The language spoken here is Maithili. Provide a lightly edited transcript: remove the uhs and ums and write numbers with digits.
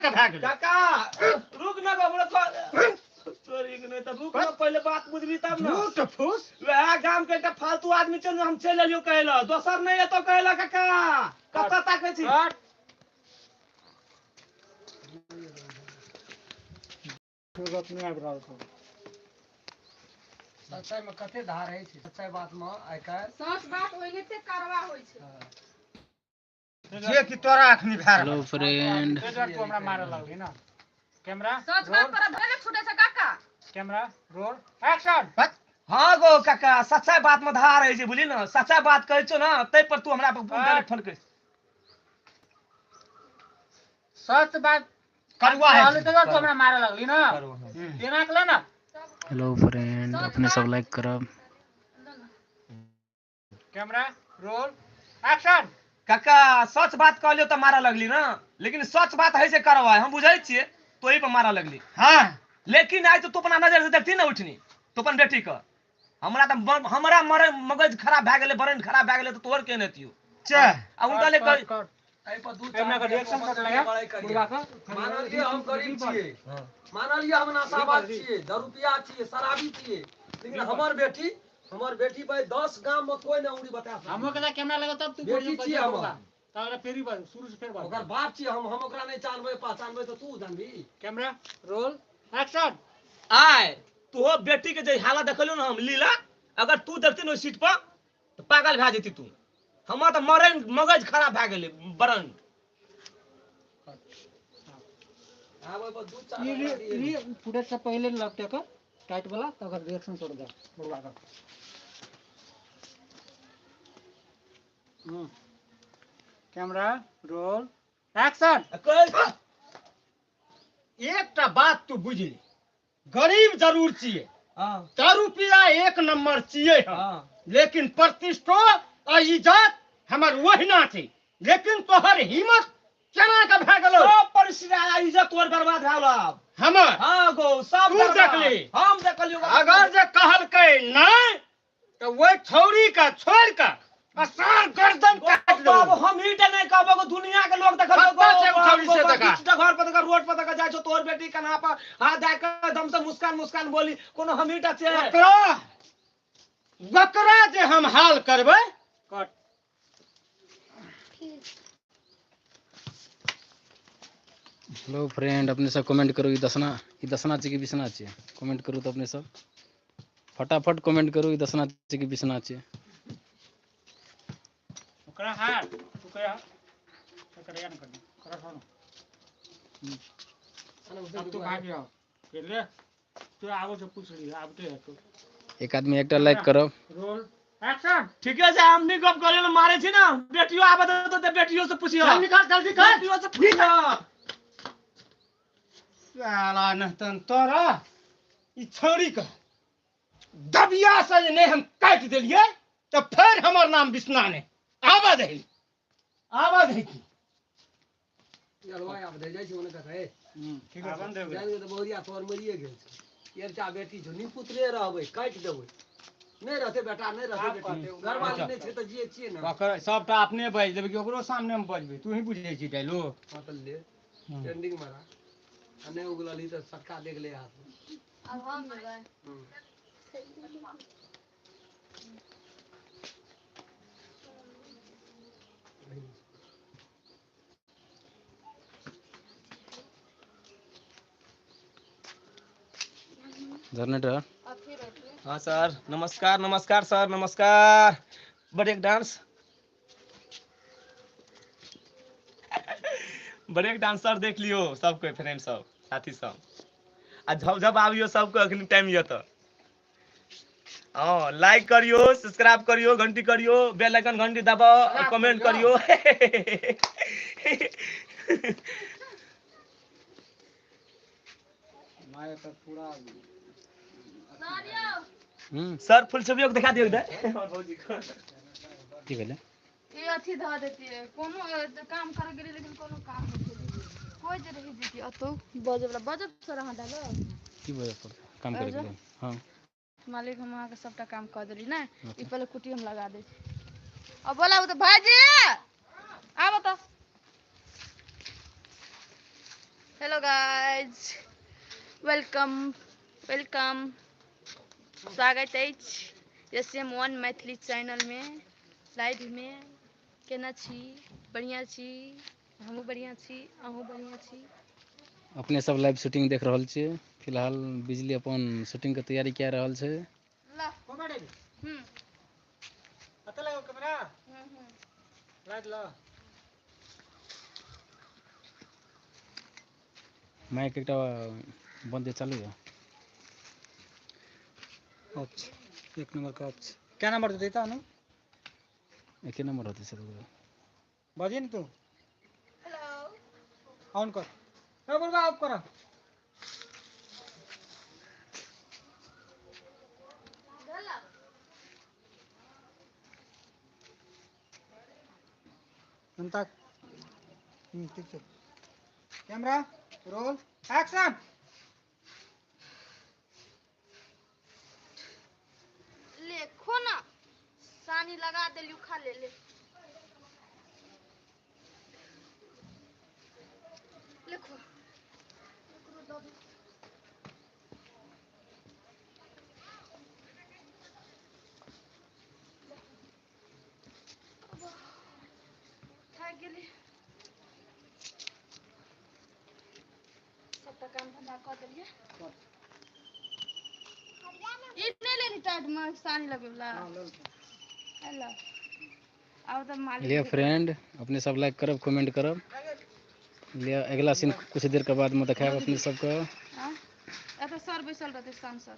के भए गेलै? काका रुक ना गो, हमरा तोरी के नहीं त रुक ना, पहले बात बुझबी तब ना। झूठ फूस। वएह गाम के एकटा फालतू आदमी छै ने, हम चलि एलियो कहै लए, दोसर नहि एतौ कहै लए। काका कतऽ ताकै छी? कट। अपने आबि रहल छौ। सच्चाई में कते धार है छै, सच्चाई बात में आइ काल्हि सच बात ओहिनाते करवा होइ छै। जे कि तोरा अखनी भए रहल। हेलो फ्रेंड, ताहि दुआरे तू हमरा मारऽ लगली ना। कैमरा सच बात पर धरे छूटे छै काका। Camera roll action. हाँ गो काका, सच्चा बात में धार है छै, बुझली ना? सच्चा बात कहै छौ ना, तै पर तू हमरा पर फनकै। सच बात करुआ है। कहली तै दुआरे तू हमरा मारऽ लगली ना, तेना के ले ना। हेलो फ्रेंड, अपने सब लाइक करब। Camera roll action. काका सच बात कहलियो तऽ मारऽ लगली ना, लेकिन सच बात है से करवा, हम बुझै छियै, तोही पर मारऽ लगली। हाँ, लेकिन आइ तो तू अपना नजर से देखती ना उठनी तो अपन बेटी के, हमरा तऽ हमरा मरे मगज खराब भए गेलै, ब्रेन खराब भए गेलै, तऽ तोहर केहन हेतियौ? चह आ उनका ले कट, कट। एहि पर दू कैमरा के रिएक्शन कट लगा बुढ़वा के। मानलिए हम गरीब छियै, मानलिए हम नशाबाज छियै, दारूपिया छियै, शराबी छियै, लेकिन हमर बेटी, हमर बेटी भाई 10 गाम में कोई ना उंगली बता सकै। हमरो के कैमरा लगा तब तू बेटी बोल छियै हमर। तब ओकरा फेर ही बाजू, शुरू से फेर बाजू। ओकर बाप छियै हम, हम ओकरा नहि जानबै पहचानबै तऽ तू जानबी? Camera roll action. आय तोहर बेटी के जे हालत देखलियौ ना हम लीला, अगर तू देखती ना ओहि सीट पर तऽ पागल भए जेती तू। हमर तऽ मरन मगज खराब भए गेलै, बरन। आब ओहि पर दू चार ई गोटा दियै। ई फुटेज से पहिले लगते के टाइट वाला, तब ओकर रिएक्शन छोड़ दे बुढ़वा के। Camera roll action. एकटा बात तू बुझली, गरीब जरूर छियै, हाँ। दारूपिया एक नंबर छियै हम, हाँ। लेकिन प्रतिष्ठो आ इज्जत हमर ओहिना छै, लेकिन तोहर हिम्मत केना के भए गेलौ? सब परिस्थिति आ इज्जत तोहर बर्बाद भए गेलौ आब। हमर? हाँ गो, सब तू बर्बाद। देखली? हम देखलियौ। अगर जे कहलकै नहि तऽ ओहि छौड़ी के छोड़ि के असार गर्दन काटि देबौ। बाबू, हम ही टा नहि कहबो गो, दुनिया के लोग देखल कतऽ छै ओ छौड़ी से देखा? बीच घर पर देखा, रोड पर देखा जाइ छौ तोहर बेटी कन्हा पर हाथ दए के दम से मुस्कान मुस्कान बोली, कोनो हम ही टा छियै। ओकरा जे हम हाल करबै। कट। हेलो फ्रेंड, अपने सब कमेंट करू, ई दसना छै कि बिसना छै? कमेंट करू तऽ अपने सब फटाफट कमेंट करू, ई दसना छै कि बिसना छै? ओकरा हाथ तू कह, ओकरा यान कर, ओकरा सुन। अब तू भाग जाओ, फिर ले तू आगो से पूछ ली, आबते है तू। एक आदमी एकटा लाइक करब। Roll action. ठीके छै, हम नहीं गप करे मारे छी ना, बेटियो आबत त बेटियो से पूछियो। चल निकाल, जल्दी कर। बेटियो से पूछियो। साला नहतन तोरा ई छौड़ी के दबिया से जे नहीं हम काटि देलियै तऽ फेर हमर नाम बिसना नहि। आबऽ दही, आबऽ दही की। चलवा आब दे जाइ छी ओने कथा, ए। ठीक है, आबन देबै। जान तऽ बहुरिया तोहर मरिए गेल छै, एकटा बेटी छौ, निपुत्रे रहबै, काटि देबै, नहि रहतै बेटा, नहि रहतै आब बेटी, कहतै, घरवाली नहि छै तऽ जिए छियै ने। ओकर सबटा अपने बाजि देबै कि ओकरो सामने मे बजबै? तू ही बुझै छी डायलॉग। हाँ तऽ ले, ट्रेंडिंग मारा, आ नहि उगलही तऽ सटका देख ले हाथ में। आब हम जेबै। जनरेटर। हाँ सर, नमस्कार, नमस्कार सर, नमस्कार। ब्रेक डांस, ब्रेक डांसर देख लियो सबके, फ्रेंड सब, साथी सब, आ झप झप आबियो सबके, अखनी टाइम यऽ तऽ। हाँ, लाइक करियो, सब्सक्राइब करियो, घंटी करियो, बेल आइकन घंटी दबाओ, कमेंट करियो। माय तऽ पूरा सर फुल छवि दिखा दियो इधर। और भौजी को। की भेलै? ई अथी धऽ देतियै, कोनो काम करे गेलियै लेकिन कोनो काम नहि भेलै। कोइ जे रहि जैतियै ओतौ बजै वला, बजब सर अहाँ डालो। की बजऽ पड़तै? काम करे के लेल। हाँ। मालिक हम अहाँके सबटा काम कऽ देली ने, ई पहिले कुटी हम लगा दै छी। अब बोलाबू तऽ भाइजी आबऽ तऽ। Hello guys, welcome welcome, स्वागत अछि एस एम वन मैथिली चैनलमे लाइवमे। केना छी? बढ़िआँ छी? हमहूँ बढ़िआँ छी, अहूँ बढ़िआँ छी। अपने सब लाइव शूटिंग देख रहल छियै। फिलहाल बिजली अपन शूटिंग के तैयारी कए रहल छै। ला। कमेडी। हम्म। पता लगो कैमरा। हम्म। लाइट ला। माइक एकटा बंद चालू है। अच्छा एक नंबर का अच्छा क्या नंबर देता ना? एके नंबर होते सर। बाजी न तू। हेलो। ऑन कर। ए बुढ़वा ऑफ कर। अंतक। ठीक है। Camera roll action. ले खो ना, सानी लगा देलियौ, खा ले ले ले खो। थाकि गेली, सबटा काम धंधा कऽ देलियै। ई नहि लेली टाट में सानी लगेवला। हेलो, आब तऽ मालिक। लिअ फ्रेंड, अपने सब लाइक करब, कमेंट करब। लिअ अगला सीन कुछ देर के बाद में देखायब अपने सबके। हाँ? एतऽ सर बैसल रहतै, श्याम सर।